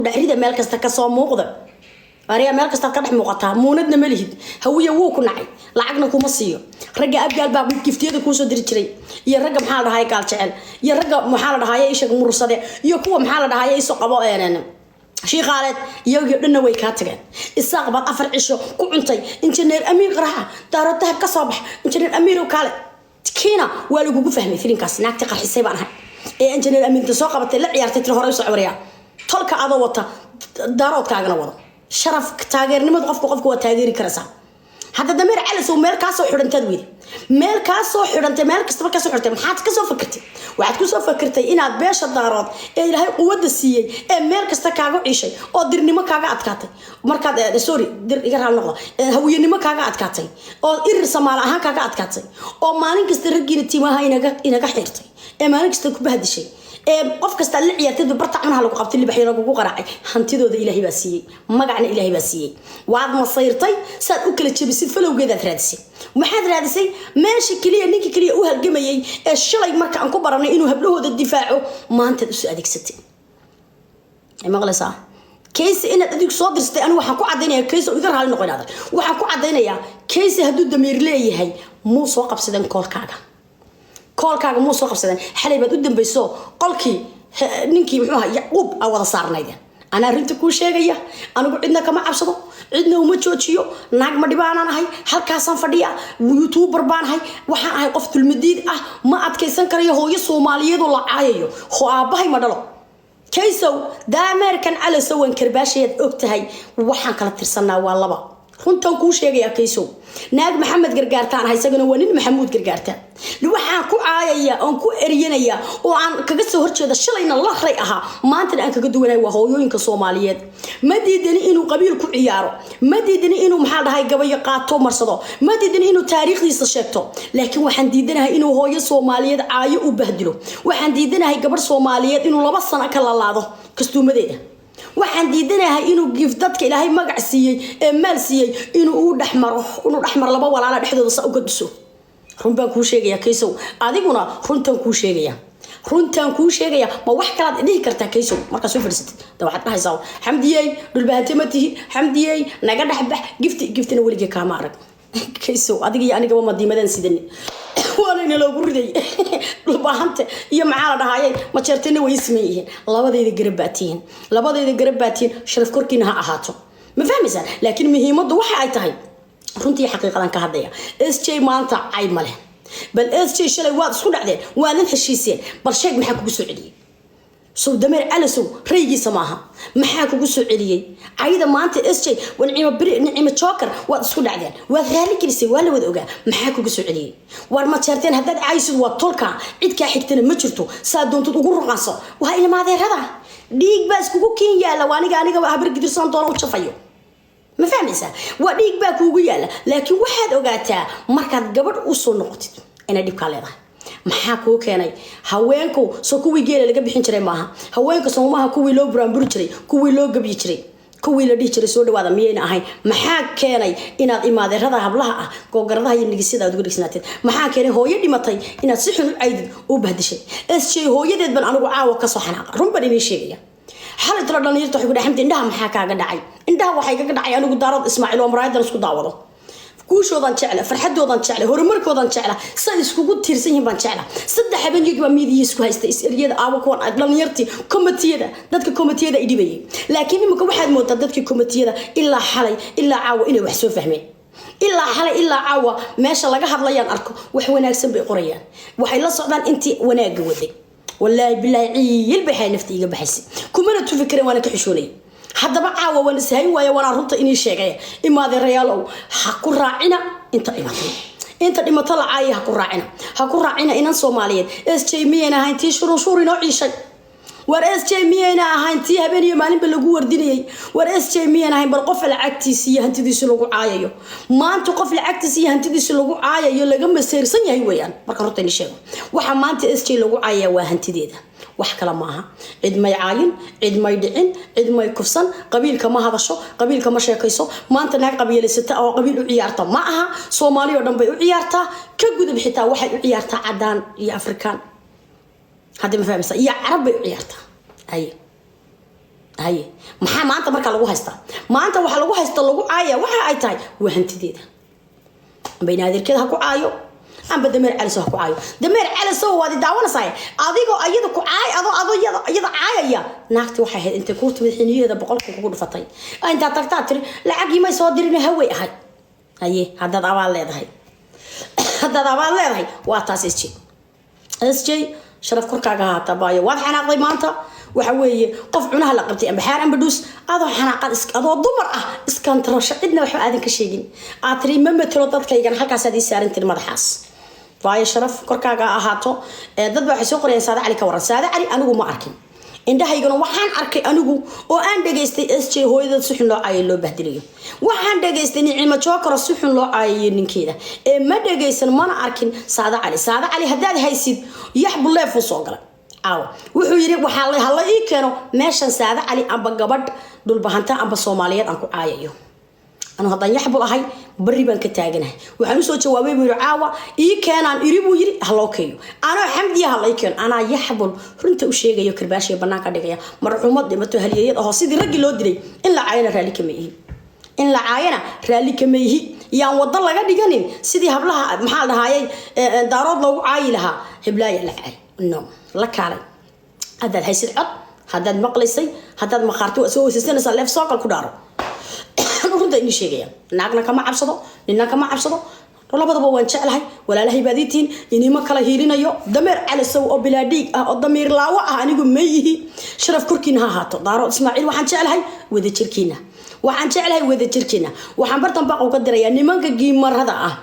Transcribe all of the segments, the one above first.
Rida meel kasta kasoo muuqda, ariga meel kastaad ka dhex muuqataa. Muunadna ma lihid. Hawiya wuu ku nacay, lacagna kuma siiyo. Ragga Abgaal baa giftiyada kuusoo diri jiray, iyo ragga, maxaa la dhahay, Gaal Jecel, iyo ragga, maxaa la dhahaye, ishag Mursade, iyo kuwa, maxaa la dhahaye, iso qabo Shiiqaaleed, iyagii dhanna way kaa tageen. Isaaq baad 4 cisho ku cuntay. Injineer Amiir qaraxa Daaro Dahab ka soo bax. Injineer Amiirow, kaale kiina waa lagugu fahmay filinkaas. Naagtii qarxisay baan ahay ee Injineer Amiirta soo qabatay, la ciyaartay, tiri hore u socwariyaa. Tolka adoo wata, Daaroodkaagana wado, sharaf taageernimadu qofka waa taageeri karaysaa. Hadda Dameer Calasow, meel kaasoo xidhantaad weyde, meel kaasoo xidhantay, meel kastaba kasoo xidhantay. Maxaad kasoo fakirtay? Waxaad kusoo fakirtay inaad beesha Daarood ee Ilaahay quwadda siiyey, ee meel kasta kaaga ciishay, oo dirnimo kaaga adkaatay, markaad, sorry, dir iga raal noqdo, hawiyanimo kaaga adkaatay, oo Irir Samaal ahaan kaaga adkaatay, oo maalin kasta raggiina timaha inaga xiirtay, ee maalin kasta ku bahdishay, ee qof kasta la ciyaartay, barta cunaha lagu qabtay, libaxyo lagugu qaraacay. Hantidooda Ilaahay baa siiyey, magacna Ilaahay baa siiyey. Waad masayrtay saad u kala jebisid. Falowgeedaad raadisay. Maxaad raadisay? Meesha keliya, ninka keliya u halgamayay ee shalay marka aan ku baranay inuu hablahooda difaaco, maantaad usoo adeegsatay. Maqlaysaa Kayse? Inaad adigu soo dirstay anigu waxaan ku caddaynaya. Kayse, iga raali noqon adag, waxaan ku caddaynayaa, Kayse hadduu damiir leeyahay, muu soo qabsadeen callkaaga? Callkaaga muu soo qabsadeen? Xalay baad u dambayso qolkii ninkii, muxuu ahaa, Yacquub aa wada saarnaydeen. Anaa arrinta kuu sheegaya. Anigu cidna kama cabsado, cidna uma joojiyo. Naag ma dhibaanaan ahay, halkaasaan fadhiya, YouTuber baan ahay. Waxaan ahay qof dulmadiid ah. Ma adkaysan karayo hooyo Soomaaliyeedoo la caayayo. Ho aabbahay ma dhalo. Kaysow, Daameerkan Calasow waan karbaashayaad og tahay. Waxaan kala tirsanaa waa laba. Runtan kuu sheegayaa, Kaysow. Naag Maxamed Gargaartaan ahay, isagana waa nin Maxamuud Gargaarta. Waxaan ku caayaya oon ku eryanaya oo aan kaga soo horjeeda, shalayna la ray ahaa, maantana aan kaga duwanahay, waa hooyooyinka Soomaaliyeed. Ma diidani inuu qabiil ku ciyaaro, ma diidani inuu, maxaa dhahay, gabayo qaato marsado, ma diidani inuu taariikhdiisa sheegto, laakiin waxaan diidanahay inuu hooyo Soomaaliyeed caayo u bahdilo. Waxaan diidanahay gabadh Soomaaliyeed inuu 2 sano ka lalaado kastuumadeeda. Waxaan diidanahay inuu gif dadka Ilaahay magac siiyey ee maal siiyey inuu u dhexmaro, inuu dhexmaro laba walaala dhexdooda sa uga duso. Run baan kuu sheegaya, Kaysow. Adiguna runtaan kuu sheegaya, runtaan kuu sheegaya. Ma wax kalaad dhihi kartaa, Kaysow? Markaa soo fadhiisatid da waxaad dhahaysaa: "Xamdiyey, Dhulbahante ma tihi. Xamdiyey, naga dhexbax." Gifti giftina weligee kaama arag, Kaysow. Adiga iyo anigaba madiimadaan sidani waanayna loogu riday. Dhulbahante iyo, maxaa la dhahayay, Majeertena way siman yihiin. Labadayda garab baa tihiin, labadayda garab baa tihiin. Sharaf korkiina ha ahaato. Ma fahmaysaan? Laakiin muhiimaddu waxa ay tahay runtii xaqiiqadan ka hadlaya. SJ maanta cayb ma leh. Bal SJ, shalay waad isku dhacdeen, waadan heshiiseen. Bal sheeg, maxaa kugu soo celiyey? Sow Dameer Calasow raygiisa maaha? Maxaa kugu soo celiyey cayda maanta SJ? Nicimo Beri, Nicimo Joker, waad isku dhacdeen, waad raali gelisay, waa la wada ogaa. Maxaa kugu soo celiyey? Waar ma jeerteen haddaad caysid, waa tolka, cid kaa xigtana ma jirto. Saa doontad ugu ruqanso, waa ilmaadeerada, dhiig baa iskugu kiin yaalla. Waa aniga Habar Gidirsan doona u jafayo. Ma fahmaysaa? Waa dhiig baa kuugu yaalla. Laakiin waxaad ogaataa markaad gabadh usoo noqotid inay dhibkaa leedahay. Maxaa kuu keenay? Haweenku soo kuwii geela laga bixin jiray maaha? Haweenka soo maaha kuwii loo buraanburi jiray, kuwii loo gabyi jiray, kuwii la dhihi jiray "soo dhawaada"? Miyayna ahayn? Maxaa keenay inaad imaadeerada hablaha ah googaradaha iyo nigisyada aad uga dhigsanaateed? Maxaa keenay hooyo dhimatay inaad si xun u caydid u bahdishay? SJ hooyadeed baan anigu caawa kasoo xanaaqa. Run baan idiin sheegaya. Xalay talo dhalinyarta waxay ku dhahay: "Xamdi, indhaha maxaa kaaga dhacay?" Indhaha waxay kaga dhacay, anigu Daarood Ismaaciil oo muraayadan isku daawado. Guushoodan jecla, farxadoodan jecla, horumarkoodan jecla, say iskugu tiirsan yihiin baan jecla. 3 habeenyagii baa miidiyi isku haysta, is-eryada aawo kuwan dhalinyartii commentiyada, dadka commentiyada ay dhibayay. Laakiin imika waxaad moodaa dadkii commentiyada ilaa xalay ilaa caawa inay wax soo fahmeen. Ilaa xalay ilaa caawa meesha laga hadlayaan arko, wax wanaagsan bay qorayaan. Waxay la socdaan intii wanaagga waday. Wallaahi bilaahi, ciil bay xay nafta iiga baxaysay, kumana tufi kareen, waana ka xishoonayay. Haddaba caawa waan ishayn waaya, waanaa runta inii sheegaya. Imaadeerayaalow, ha ku raacina inta dhimatay, inta dhimato la caaya ha ku raacina, ha ku raacina inan Soomaaliyeed. SJ miyayna ahayn tii shurunshuur inoo ciishay? War SJ miyayna ahayn tii habeen iyo maalinba lagu wardinayay? War SJ miyayna ahayn? Bal qof lacagtiisi iyo hantidiisi lagu caayayo maanta, qof lacagtiisi iyo hantidiisi lagu caayayo, laga maseersan yahay weeyaan. Marka runta ini sheego, waxa maanta SJ lagu caayaya waa hantideeda, wax kale maaha. Cid may caayin, cid may dhicin, cid may kufsan. Qabiilka ma hadasho, qabiilka ma sheekayso. Maanta naag qabiilaysata oo qabiil u ciyaarta ma aha. Soomaali oo dhan bay u ciyaartaa. Ka gudub, xitaa waxay u ciyaartaa cadaan iyo Afrikaan. Hadda ma fahmaysa? Iyo Carab bay u ciyaartaa. Haye. Haye, maxaa maanta markaa lagu haystaa? Maanta waxaa lagu haysta, lagu caaya, waxa ay tahay waa hantideeda. Amba inaadeerkeeda ha ku caayo, amba Dameer Calisow ha ku caayo. Dameer Calisow, waad i daawanaysaa adigoo iyada ku caay, adoo iyada caayaya. Naagti waxay ahayd intay kuu timid xiniyaheeda 100-ka kugu dhufatay, intaad tagtaa tiri lacagii may soo dirin, haway ahay. Haye, haddaad abaal leedahay, haddaad abaal leedahay, waa taas. SJ, SJ, sharaf korkaaga haata baayo. Waad xanaaqday maanta. Waxa weeye qof cunaha la qabtay amba xaar amba dhuus, adoo xanaaqad, adoo dumar ah, iskantarosho, cidna waxba aadan ka sheegin, aad tiri ma matelo dadkaygan, halkaasaad ii saaran tiri madaxaas. Waayo, sharaf korkaaga ahaato. Dad baa waxay soo qorayaan Saade Cali ka waran. Saade Cali anigu ma arkin, indhahaygana waxaan arkay anigu oo aan dhegaystay SJ hooyadad si xun loo caayo, loo bahdilayo. Waxaan dhegaystay Nicimo Jookaro si xun loo caayayo ninkeeda. Ee ma dhegaysan, mana arkin Saade Cali. Saade Cali haddaad haysid, yaxbuleefuu soo galay caawa, wuxuu yidhi waxaa hala ii keeno meeshan Saade Cali amba gabadh Dhulbahanta amba Soomaaliyeed aan ku caayayo. Anu haddaan Yaxbul ahay, bari baan ka taaganahay. Waxaan usoo jawaabay buu yidhi, caawa ii keenaan iri buu yidhi, haloo keeyo anoo Xamdiya, hala ii keeno anaa Yaxbul runta u sheegayo, karbaashiya banaanka dhigaya. Marxuumad dhimato halyeeyad ahoo sidii raggii loo dilay in la caayana raalli kama ihi, in la caayana raalli kama ihi. Yaan wado laga dhiganin sidii hablaha, maxaa la dhahaayay, Daarood loogu caayi lahaa, heblaaya la caay. No, la kaalay haddaad haysid cod, haddaad maqlaysay, haddaad maqaarti waa soo weysaysanaysaa, leef sookal ku dhaaro. Runta inii sheegaya, naagna kama cabsado, nina kama cabsado, labadaba waan jeclahay. Walaalahay baad iitiin, inima kala hiilinayo. Dameer Calisow oo bilaa dhiig ah oo damiir laawo ah anigu ma yihi. Sharaf korkiina ha ahaato, Daarood Ismaaciil. Waxaan jeclahay wadajirkiina, waxaan jeclahay wadajirkiina. Waxaan bartan baaq uga dirayaa nimanka giimarada ah.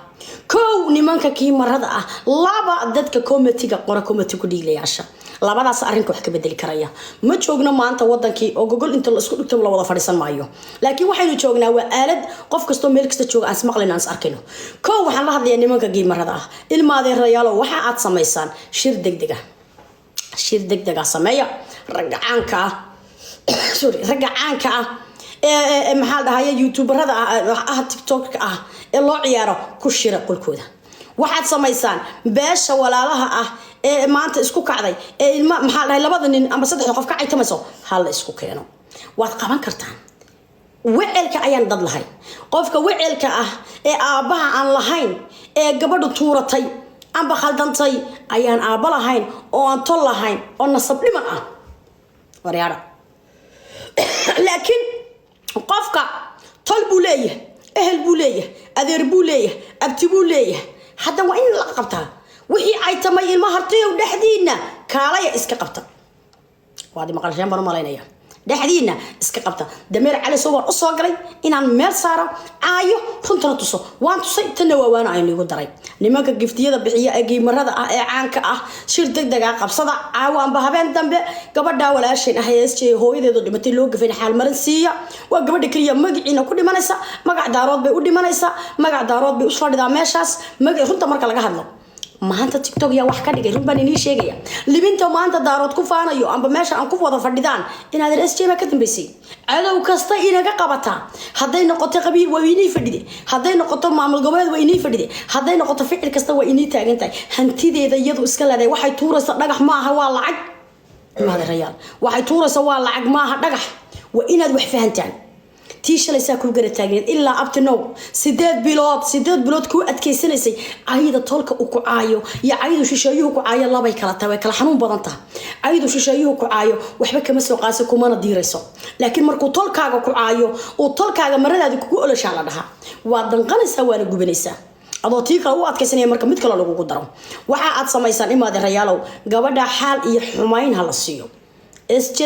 Kow, nimanka kiimarada ah. Laba, dadka comment-iga qora, comment ku dhiiglayaasha. Labadaas arrinka wax ka bedeli karaya. Ma joogno maanta wadankii oo gogol inta la isku dhigto la wada fadhiisan maayo, laakiin waxaynu joognaa waa aalad qof kastoo meel kasta jooga aan ismaqlayn, aan is arkayno. Kow, waxaan la hadlayaa nimanka giimarada ah. Ilmaadeerayaalo, waxa aad samaysaan shir degdeg ah, shir degdeg ah sameeya. Ragga caanka ah, sorry, ragga caanka ah ee maxaa la dhahaya, youtuberada ah, TikTok ah ee loo ciyaaro, ku shira qolkooda. Waxaad samaysaan beesha walaalaha ah ee maanta isku kacday ee ilma, maxaa la dhahay, labada nin ama saddexda qof ka caytamayso, ha la isku keeno. Waad qaban kartaan. Wecelka ayaan dad lahay. Qofka wecelka ah ee aabbaha aan lahayn ee gabadhu tuuratay amba khaldantay ayaan aabba lahayn oo aan tol lahayn oo nasab dhiman ah, waryaara. Laakiin qofka tol buu leeyahay, ehel buu leeyahay, adeer buu leeyahay, abti buu leeyahay. Hadda waa in la qabtaa wixii ay tamay. Ilma Hartiyow, dhexdiina kaalaya, iska qabta. Waad maqalsheen baan u malaynaya. Dhexdiina iska qabta. Dameer Cali Sow waan usoo galay inaan meel saaro, caayo, runtana tuso. Waan tusay, tanna waa waana aynu igu daray. Nimanka giftiyada bixiya ee giimarada ah ee caanka ah, shir degdega qabsada caawa amba habeen dambe. Gabadhaa walaasheen ah ee SJ hooyadeedu dhimatay loo gafayn, xaalmarin siiya. Waa gabadha keliya magaciina ku dhimanaysa. Magac Daarood bay u dhimanaysaa, magac Daarood bay usoo dhidaa meeshaas. Magac, runta marka laga hadlo, maanta TikTok yaa wax ka dhigay? Run baan inii sheegaya. Libinta maanta Daarood ku faanayo amba meesha aan ku wada fadhidaan, inaadan SJ baa ka dambeysay. Cadow kasta inaga qabataa. Hadday noqoto qabiil, waa inii fadhide. Hadday noqoto maamul goboleed, waa inii fadhide. Hadday noqoto ficil kasta, waa inii taagan tahay. Hantideeda iyadu iska leedahay. Waxay tuuraysa dhagax maaha, waa lacag. Maadarayaal, waxay tuuraysa waa lacag, maaha dhagax. Waa inaad wax fahantaan. Tii shalaysaa kuu gara taagneed ilaa abtinow 8 bilood, 8 bilood kuu adkaysanaysay. Cayda tolka uu ku caayo iyo caydu shisheeyuhu ku caayo labay kala tahay, way kala xanuun badan tahay. Caydu shisheeyuhu ku caayo waxba kama soo qaasi, kumana diirayso, laakiin markuu tolkaaga ku caayo, uu tolkaaga maradaadi kugu oloshaa la dhahaa, waad danqanaysaa, waana gubanaysaa, adoo tii kale u adkaysanaya marka mid kale lagugu daro. Waxa aad samaysaan, imaade rayaalow, gabadha xaal iyo xumayn ha la siiyo. SJ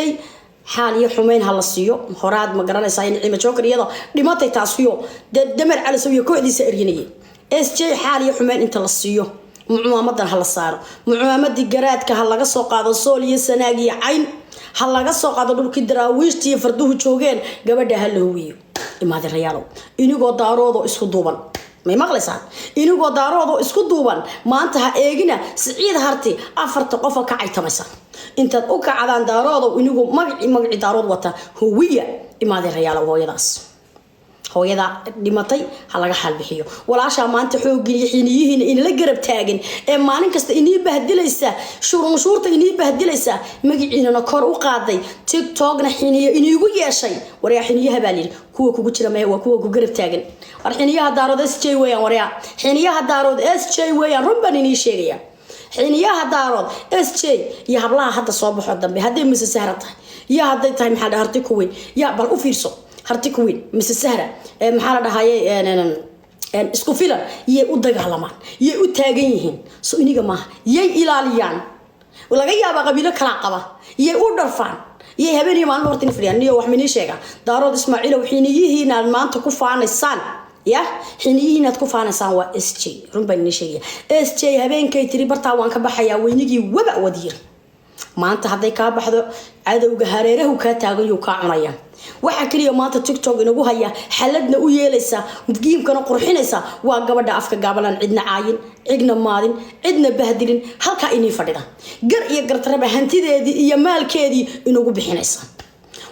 xaal iyo xumayn ha la siiyo. Horaad ma garanaysaa in Ciima Joker iyada dhimatay taasiyo Damer Calisow iyo kooxdiisa eryanayay. SJ xaal iyo xumayn inta la siiyo, mucumaamadan ha la saaro. Mucumaamadii garaadka ha laga soo qaado Sool iyo Sanaag iyo Cayn, ha laga soo qaado dhulkii Daraawiishta iyo farduhu joogeen. Gabadha ha la huwiyo. Imaade rayaalow, inigoo Daaroodoo isku duuban, may maqlaysaan? Inigoo Daaroodoo isku duuban, maanta ha eegina Siciid Harti afarta qofoo ka caytamaysa. Intaad u kacdaan Daaroodow, inigu magacii Daarood wata, huwiya, imaade rayaalow, hooyadaas. Hooyada dhimatay ha laga xaal bixiyo. Walaashaa maanta xooggiin iyo xiniyihiina inala garab taagan ee maalin kasta inii bahdilaysa, shurunshuurta inii bahdilaysa, magaciinana kor u qaaday, TikTokna xiniyo iniigu yeeshay. Waryaa, xiniyaha baa layidhi kuwa kugu jira maya, waa kuwa ku garab taagan. War xiniyaha Daarood SJ weeyaan. Waryaa, xiniyaha Daarood SJ weeyaan. Run baan inii sheegaya. Xiniyaha Daarood SJ iyo hablaha hadda soo baxo dambe, hadday Mise Sahra tahay iyo hadday tahay, maxaa la, Harti Kuweyn ya, bal u fiirso Harti Kuweyn, Mise Sahra, maxaa la dhahaye, isku filan yay u dagaalamaan, yay u taagan yihiin. So iniga maaha, yay ilaaliyaan. Laga yaabaa qabiilo kalaa qaba, yay u dharfaan, yay habeen iyo maalin horta fadhiyaan. Niyo wax minii sheega, Daarood Ismaaciilow, xiniyihiin aad maanta ku faanaysaan ya, xiniyihiin aad ku faanaysaan waa SJ. Run baan inii sheegaya. SJ habeenkay tiri bartaa waan ka baxayaa, weynigii waba wadiir. Maanta hadday kaa baxdo, cadowga hareerahu kaa taagan yuu kaa cunaya. Waxaa keliya maanta TikTok inagu haya, xaladna u yeelaysa, giimkana qurxinaysa, waa gabadha afka gaabalan, cidna caayin, cidna maadin, cidna bahdilin, halkaa inii fadhida, gar iyo gartaraba hantideedii iyo maalkeedii inagu bixinaysa.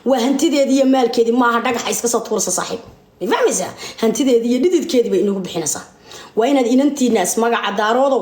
Waa hantideedii iyo maalkeedii, maaha dhagaxa iska soo tuursa, saaxiib. Ma fahmaysaa? Hantideedii iyo dhididkeedii bay inagu bixinaysaa. Waa inaad inantiinaas magaca Daaroodow.